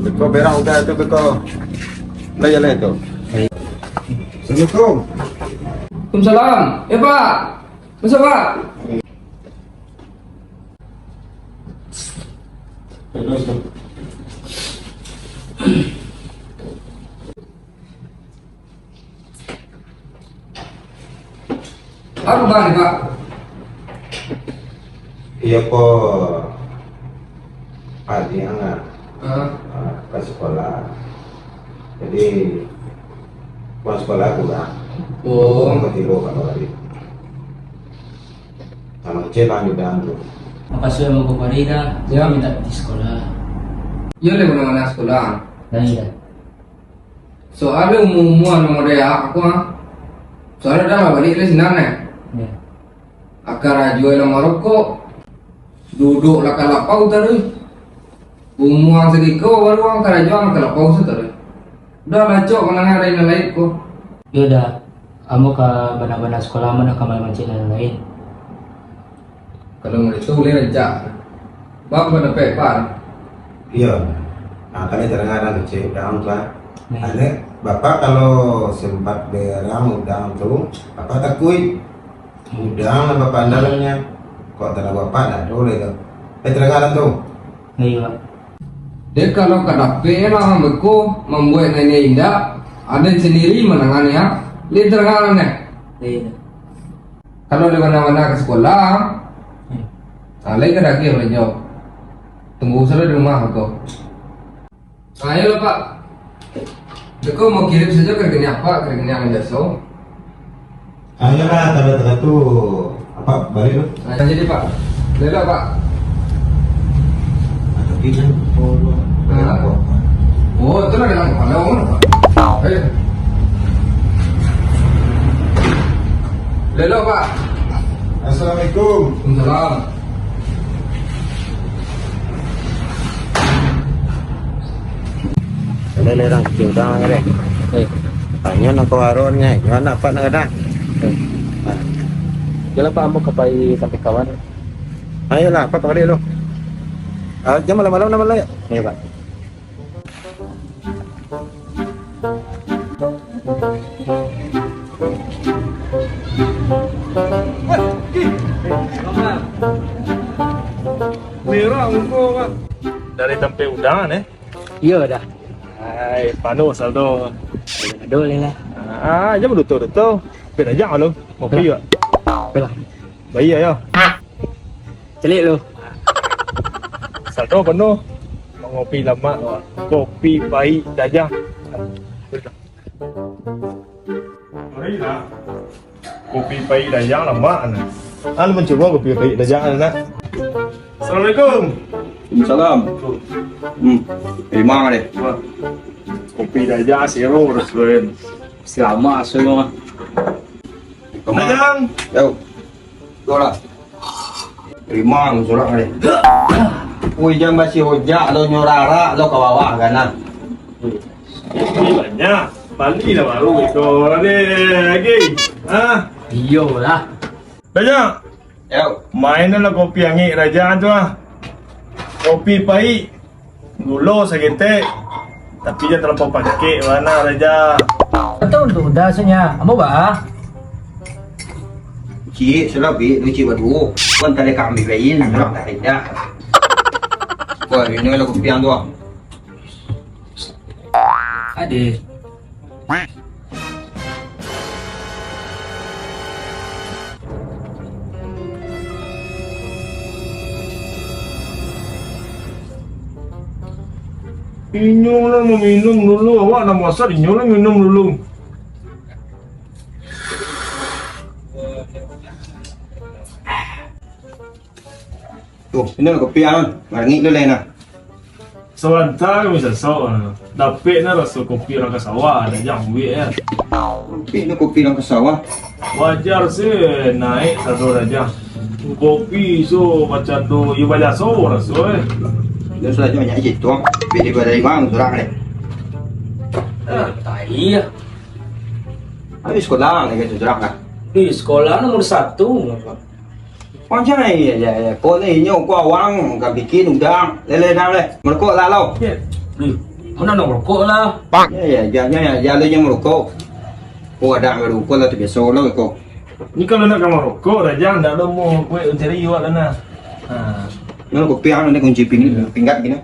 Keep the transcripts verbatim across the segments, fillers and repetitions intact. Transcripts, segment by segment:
Beko berang udah tu, beko. Lah, jalan tu. Assalamualaikum. Waalaikumsalam. Ya, Pak. Masuk, Pak. Apo bana, Pak? Iyo ko, pagi angah. Ah. Ah, ka sikola. Jadi, uang sikola kurang. Oh. Uang ka tibo ka bali. Samo kecil lah mudah tu. Makasih sama Bapak Rida, ya, minta di sekolah. Iyo, leh, mana-mana sekolah. Nah, iya. Soalnyo umua-umua nan model aku, ha. Soalnyo dah lah baliak dari sinan, eh. Ya. Karajo lah marokok. Duduak lah ka lapau taruih. Umua sagiko baru ang karajo lah ka lapau taruih. Dah lah, cok, manangah dari nan lain ko. Yo dah, ambo ka bana-bana sekolah, ambo nak ka mancik nan lain. Kalau model tu buliah rancak. Bang, pandapek, Pak? Iyo. Nah, tadi terdengar dah kecil, dah, Tuan. Nah. Ane, Bapak kalau sempat berang udang tu, Bapak takuik. Udang lah Bapak andalannyo. Kok tanah Bapak dak ado lai tu. Eh, terdengar dah tu? Iyo, Pak. Dek kalau ka dapek lah beko mambuek nan indak, aden sandiri manangani, ha? Lai terdengar dah? Iyo. Kalau di mana-mana ka sikola, hmm, ah, lai ka daging balajo. Tunggu sajo di rumah ko. Ah, iyolah, Pak. Beko mau kirim sajo ka rekening Apak, ka rekening nan biaso. Ah, iyolah, tando-tando tu, Apak baliak lu. Ah, jadi, Pak. Lelok, Pak. Ah, tapi kan, oh, lu. Ah. Apo? Oh, tu lah dengan kapalo, Pak. Eh. Lelok, Pak. Assalamualaikum. Waalaikumsalam. Ada le urang kecil urang le. Eh. Tanyo nak ka warung nyo, juo nak Apak nak gadang. Eh. Iyolah, Pak, ambo ka pai sampai kawan. Ayolah, Apak ka baliak lu. Ah, jan malam-malam lah, malam, yo. Iyo, Pak. Merah muko, Pak. Dari tampek udang, eh? Iyo dah. Hai, panuah saldo. Ado lai lah. Ah, jan baduto-duto. Pai dajang lu. Ngopi juo. Oke lah. Bayia yo. Caliak lu. Saldo panuah. Mangopi lamak, Wak. Kopi paik dajang. Marilah. Kopi paik dajang lamak, nah. Anu mancubo kopi paik dajang, nah. Assalamualaikum. Waalaikumsalam. Hmm. Terima kasih. Wah. Kopi dajang sero rasoan. Selamat semua. Dajang. Yo. Doh lah. Terima surat ni. Ui, jan basi ojak lo, nyo rarak lo ka bawah kana. Ini banyak. Balilah baru iko ni lagi. Ah. Iyolah. Banyak. Yo. Mainlah kopi angek raja tu ah. Kopi paik. Gulo saketek, tapi jan talampau pakek bana, Raja. Batua tu, dah sabananyo. Ambo ba. Cik, sudah, Bik. Lu cik baduo. Kan tadi kami lain, nak tak ada. Wah, ini lah kopi yang tu, ah. Ade. Inyo lah maminum dulu, awak nak masak, inyo lah minum dulu. Tuh, ini kopi, Aron. Marangik dulu lah, nah. Sabanta ka misasok, dapek na raso kopi urang ka sawah, dah jan buek, eh. Dapek na kopi urang ka sawah. Wajar se naik sado dah jan. Kopi so macam tu, iyo bajaso raso, eh. Yo sudah, jan banyak cito. Bili barang imang surang, eh. Ah, tai, ah. Habis sekolah lagi tu surang, ah. Di sekolah nomor satu. Panjang, eh, ya, ya, ya. Kok ni, inyo, kok awang, ka bikin udang. Lele, dang, le. Merokok lah, lo. Ya. Mana nak rokok lah? Ya, ya, ya, ya, ya, ya, lu yang merokok. Oh, ada yang merokok lah, tu biasa lah, kok. Ni kalau nak ka marokok, Rajang, ndak ado mau kuek mencari iwak lah nah. Ha. Mana kopi yang ada kunci ping-, pinggan gini?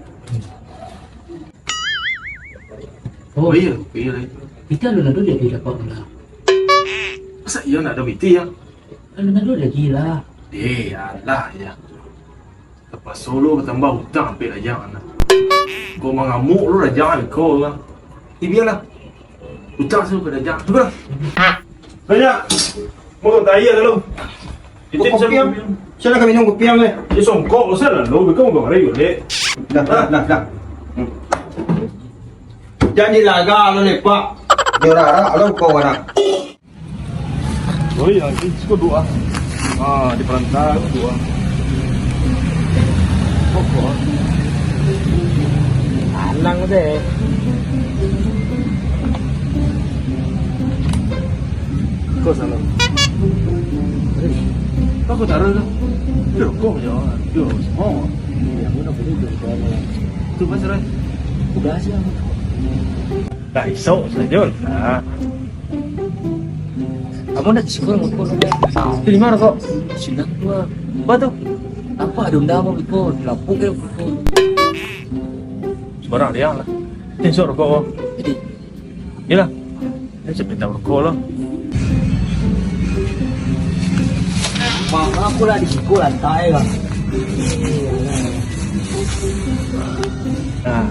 Oh. Oh, iya, iya, iya. Kita lu nado jadi dapat lah. Masa iya ndak ado piti ya? Lu nado lagi lah. Eh, alah ya. Tapaso lo batambah utang ampek Rajang nah. Kok mangamuk lo Rajang ko lah. Eh, bialah. Utang sajo ka Rajang. Cubolah. Rajang. Mau tai ada lo. Titip kopi, sajo. Saya nak minum kopi, eh. Di songkok salah lo, bukan mau kemari, Dek. Dah, dah, dah, dah. Hmm. Janji laga lo lepak. Dia rarak lo kau anak. Oh iya, ini cukup dua. Ah, di perantau dua. Pokok. Alang deh. Kau salah. Eh, kau taruh tu. Yo, kau je. Yo, semua. Yang mana boleh tu? Tu pasal. Udah siang. Dah isok sajo lah. Kamu nak sikul ngukul. Di mana kok? Sinan tu ah. Apa tu? Apa ada undang apa biko? Lapuk ke biko? Sembarang dia lah. Isok rokok kau. Jadi. Iyalah. Dia sepeda rokok lah. Bang, aku lah di siku lantai lah. Ah.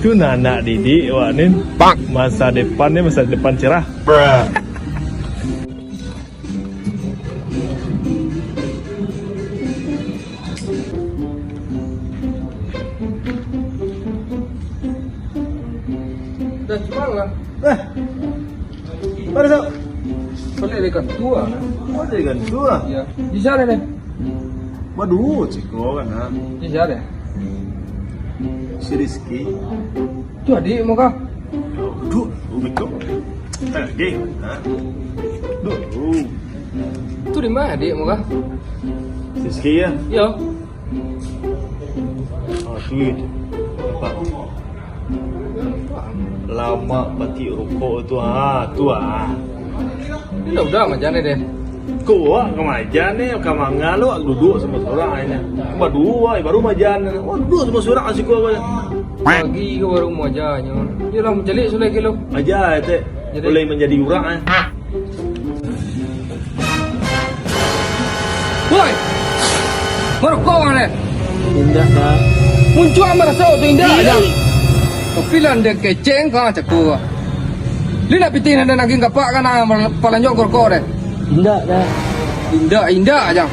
Tu nah anak didik awak ni. Masa depan ni masa depan cerah. Dah jual lah. Eh. Mana, Sok? Balik dari kantua. Oh, dari kantua? Iya. Di sana deh. Waduh, ciko kan, ha? Di sana. Si Rizky. Tu adik mau kah? Duh, duh, betul. Tadi, ha? Duh. Tu di mana adik mau kah? Si Rizky ya? Iya. Ah, tu. Nampak. Lamak patik rokok tu, ha, tu, ha. Ni lah udah majan ni, deh. Kok awak ka majan ni, ka mangan lo, duduak samo surang ni. Baduo, baru majan. Oh, duduak samo surang siko ko. Pagi ko baru majan nyo. Iyolah, mancaliak sudah kilo. Majan, Tek. Jadi? Boleh manjadi urang, eh. Woi! Marokok ang, eh? Indak, Da. Muncuang maraso tu indak, Da. Tapi lah ndak keceng ka cako. Li nak pitih nan nagih kapak ka nan palanjok rokok deh. Indak, Da. Indak, indak aja.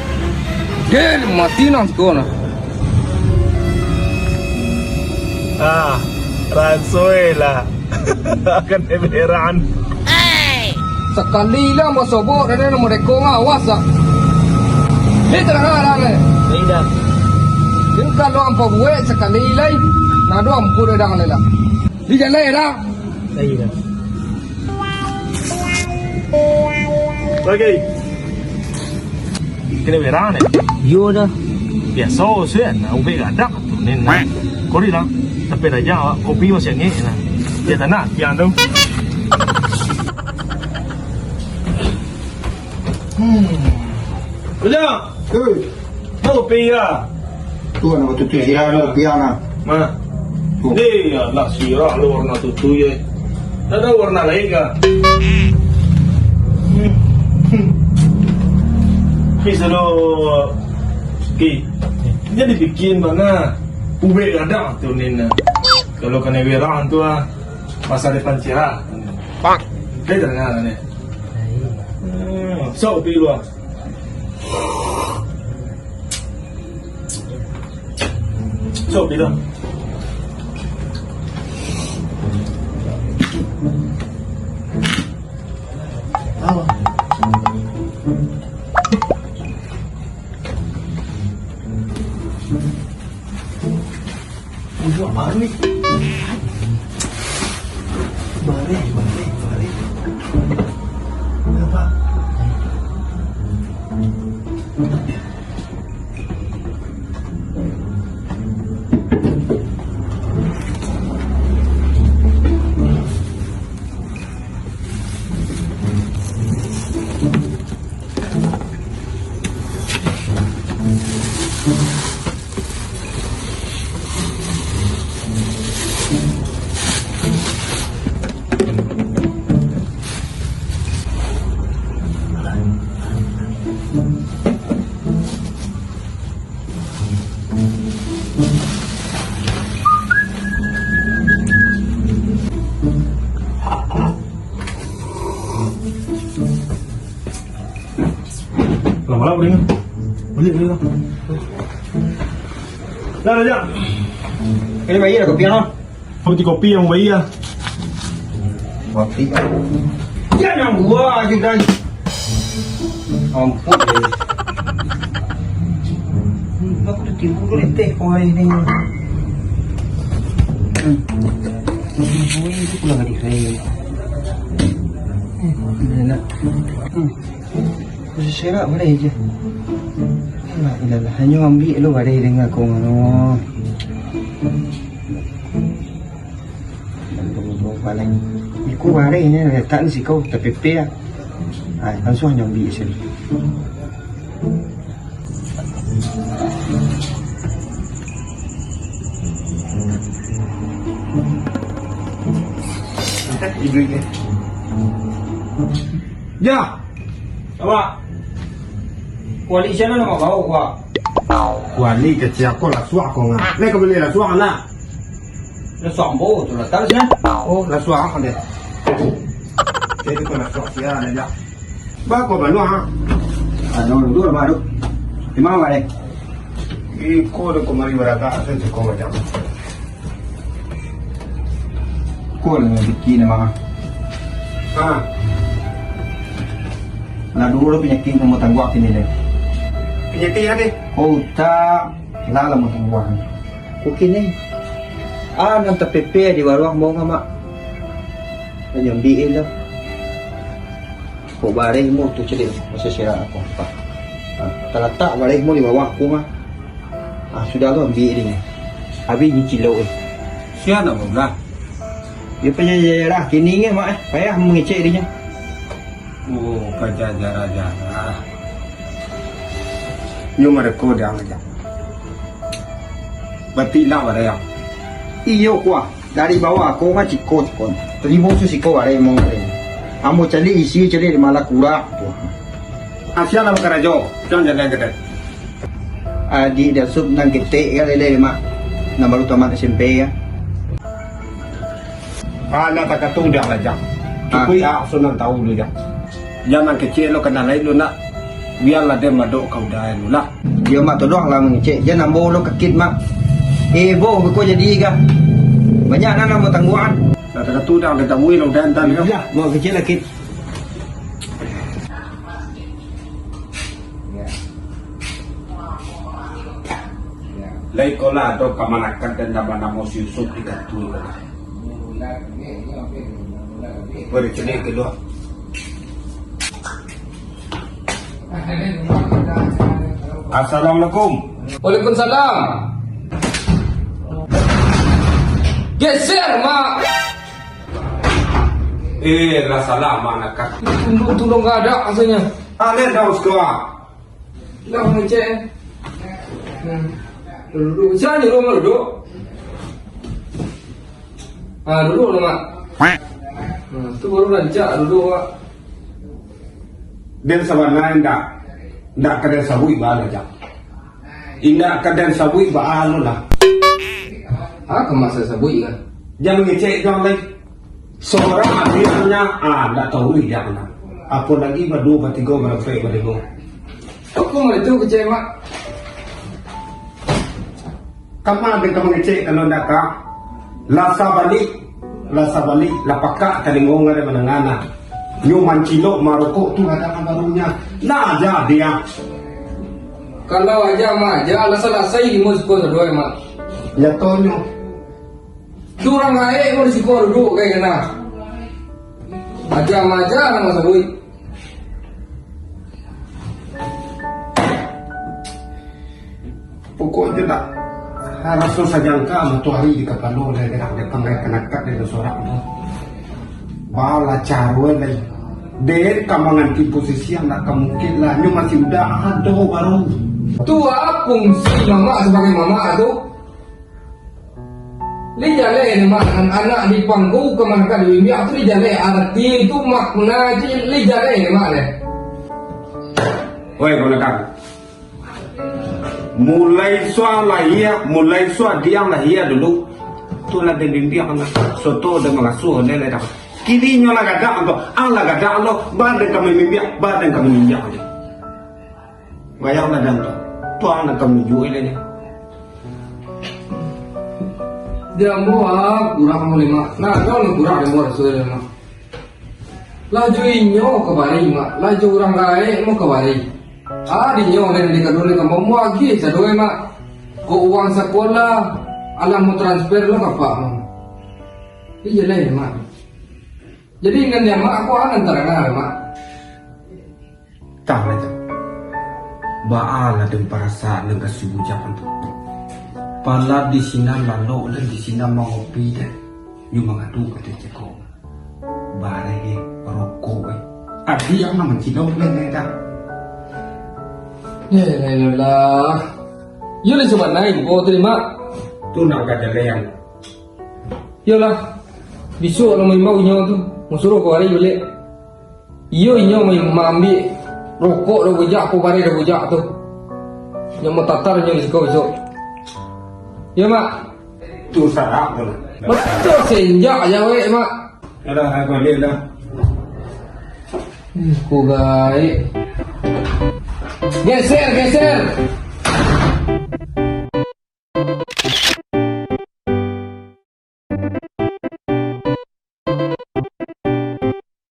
Gel mati nang siko nah. Ah, rasoi lah. Akan beran. Sakali lah basobok dari nomor deko ngawas ah. Ni tadanga lah ni. Tidak. Ini kalau ampa buek sakali lai, nado ampun dadang ni lah. Di jalan lah. Tidak. Oke. Kena berang ni. Yo dah. Biaso se, nah, ubek gadak tu ni, nah. Kori lah. Tapi raja, kopi masih angin, nah. Dia tanah, kian tu. Hmm. Raja. Hei. Mau kopi ya? Tu anak betul tu sirah ni, kopi anak. Ma. Ni, alah, sirah lo warna tutu ye. Ndak ado warna lain ka? Bisa lo, Ki. Jadi bikin bana. Ubek gadang tu ni nah. Kalau kanai berang tu ah, masa depan cerah. Pak. Dia terdengar ni. Hmm, so, pergi luar. So, bilang. Apa? Untuak baru ni. Bareh, bareh, bareh. Kenapa? Malam ni. Balik dulu. Dah, dah, dah. Ini bayar kopi, ah. Roti kopi yang bayar. Kopi. Ya, yang gua aja, guys. Ampun, guys. Aku dah timbul tu letih kau hari ni. Hmm. Ini tu pulang hari raya. Hmm, enak. Hmm. Serak balai je. Alah, ilah lah. Hanyo ambiak lo balai dengan kau mano. Iku balai ni letak ni sikau tapepek ah. Ha, langsung hanyo ambiak sini. Ibu ni. Ya. Awak. Kuali siapa nama kau, Wak? Kuali kecil aku lasuak kau ngah. Lai kau bali lasuak, nak? Lasuak ambo tu lah, taruih, ya? Oh, lasuak aku deh. Jadi kau lasuak sia aja. Ba kau banuah, ha? Anu, dulu baru. Di mana, Wak, eh? Iko dek kau mari baragak, asa ceko macam. Ko lah rezeki ni, Mak. Ha. Lah dulu panyakik kamu tangguak kini deh. Panyakik apa? Ko utak, lah lamo tangguak. Ko kini. Ah, nan tapepek di warung mau nggak, Mak? Nyambi lah. Ko bareh mo tu caliak, masa serak aku apa. Ha, talatak bareh mo di bawah aku mah. Ah, sudah tu ambiak dia. Habis ni cilok eh. Sia nak babulah? Dia payah jarah kini ni, Mak, eh. Payah mangecek dia. Oh, payah jarah-jarah. Nyo mareko dia aja. Batik lah bareh. Iyo, kuah. Dari bawah, ko mah ciko, ciko. Tarimo su siko bareh mong bareh. Ambo caliak isi, caliak di malah kurang tu. Asia lah bakarajo, jangan jalan kedai. Adik dia sup nan ketek kan, lele, Mak. Nan baru tamat S M P kan. Ah, nak takatu dah lah, Jang. Ah. Cukuik ah, so nan tahu dulu, Jang. Jan nan kecek lo, kana lain lo nak. Bialah den madok ka udahan lo lah. Iyo, Mak, tolonglah mangecek. Jan ambo lo kakit, Mak. Eh, boh, beko jadi kah? Banyak nan ambo tangguakan. Nah, takatu dah, den tamuin lo udahan tadi kah? Iyolah, mau kecek lah, Kit. Lai ko lah, ado kamanakan den nama-nama si Yusuf di kantua ko lah. Bari caliak kalua. Assalamualaikum. Waalaikumsalam. Geser, Mak. Eh, lah salah, Mak, nak. Tunduk tulung ka adak rasanya. Aleh dah, Uskua. Lah, mangecek. Hmm. Duduk. Sia nyuruh duduk? Ah, duduk lah, Mak. Nah, tu baru rancak duduk, Mak. Den sabana indak, indak ka den sabuik baa lo, Jang. Indak ka den sabuik baa lo lah. Ah, ka masa sabuik kan? Jan mangecek juo lai. Surang abihnyo, ah, ndak tahu ih, jan lah. Apo lagi baduo, batigo, barampek, balimo. Kok mah itu kecek, Mak? Kama den ka mangecek kalau ndak ka? Lah sabalik, lah sabalik, lah pakak talingo ngan den mandanga nah. Nyo mancilok marokok tu lah dak kabarunyo. Nah, jadi ah. Kalau aja mah aja, lah salasai limo siko sadoe, Mak. Nyatonyo. Tu urang gaek pun risiko duduak kai kana. Aja maja nang basabuik. Pokoknyo dak, raso sajangka matoari di kapalo lai, gerak dek panggai kanakat dari sorak tu. Bala caro lai. Den ka mangganti posisi nan dak ka mungkin lah. Nyo masih muda, ado baru. Tu a fungsi mamak sabagai mamak tu. Lai jaleh ni, Mak, an-, anak di pangku ka mangka di bimbiak tu lai jaleh, arati tu makna tu lai jaleh ni, Mak, deh. Oi, kamanakan. Mulai sua lahia, mulai sua diang lahia dulu, tu lah den bimbiak, Mak. Soto den mangasuah, den lah dah. Kini nyo lah gadak tu, ang lah gadak lo, ba den ka mambimbiak, ba den ka mambimbiak. Bayang lah dan tu. Tuang nak kami jual aja. Di ambo, ah, kurang ambo lima. Nah, kau ni kurang ambo raso lima. Lah jo inyo kabari, Mak. Lah jo urang gaek mo kabari. Ah, dinyo oleh di kadun ka ambo agiah sado, Mak. Kok uang sakolah, alah mo transfer lo ka apak, Mak. Iyolah, Mak. Jadi, ngan dia, Mak, aku anan tarangah, Mak. Tah, Mak. Baa lah den parasaan nan ka si Bujang tu. Pala di sinan lalok, den di sinan mangopi, den. Nyo mangadu ka den cako. Bareh, eh, rokok, eh. Adi yang nak mancilok, den, eh, dah. Ya, ya, ya, ya, lah. Yo, lah, cuman naik, kau terima. Tu nak ka jalan. Iyolah, bisuak lah maimbau inyo tu, musuruah kau ari baliak. Iyo, inyo ma-, maambiak rokok dah bujak, apo bareh dah bujak tu. Inyo matatar inyo di siko bisuak. Iyo, Mak. Tu sarak tu lah. Batua senjak jawek, Mak. Alah, aku baliak lah. Hmm, kau gaek. Geser, geser.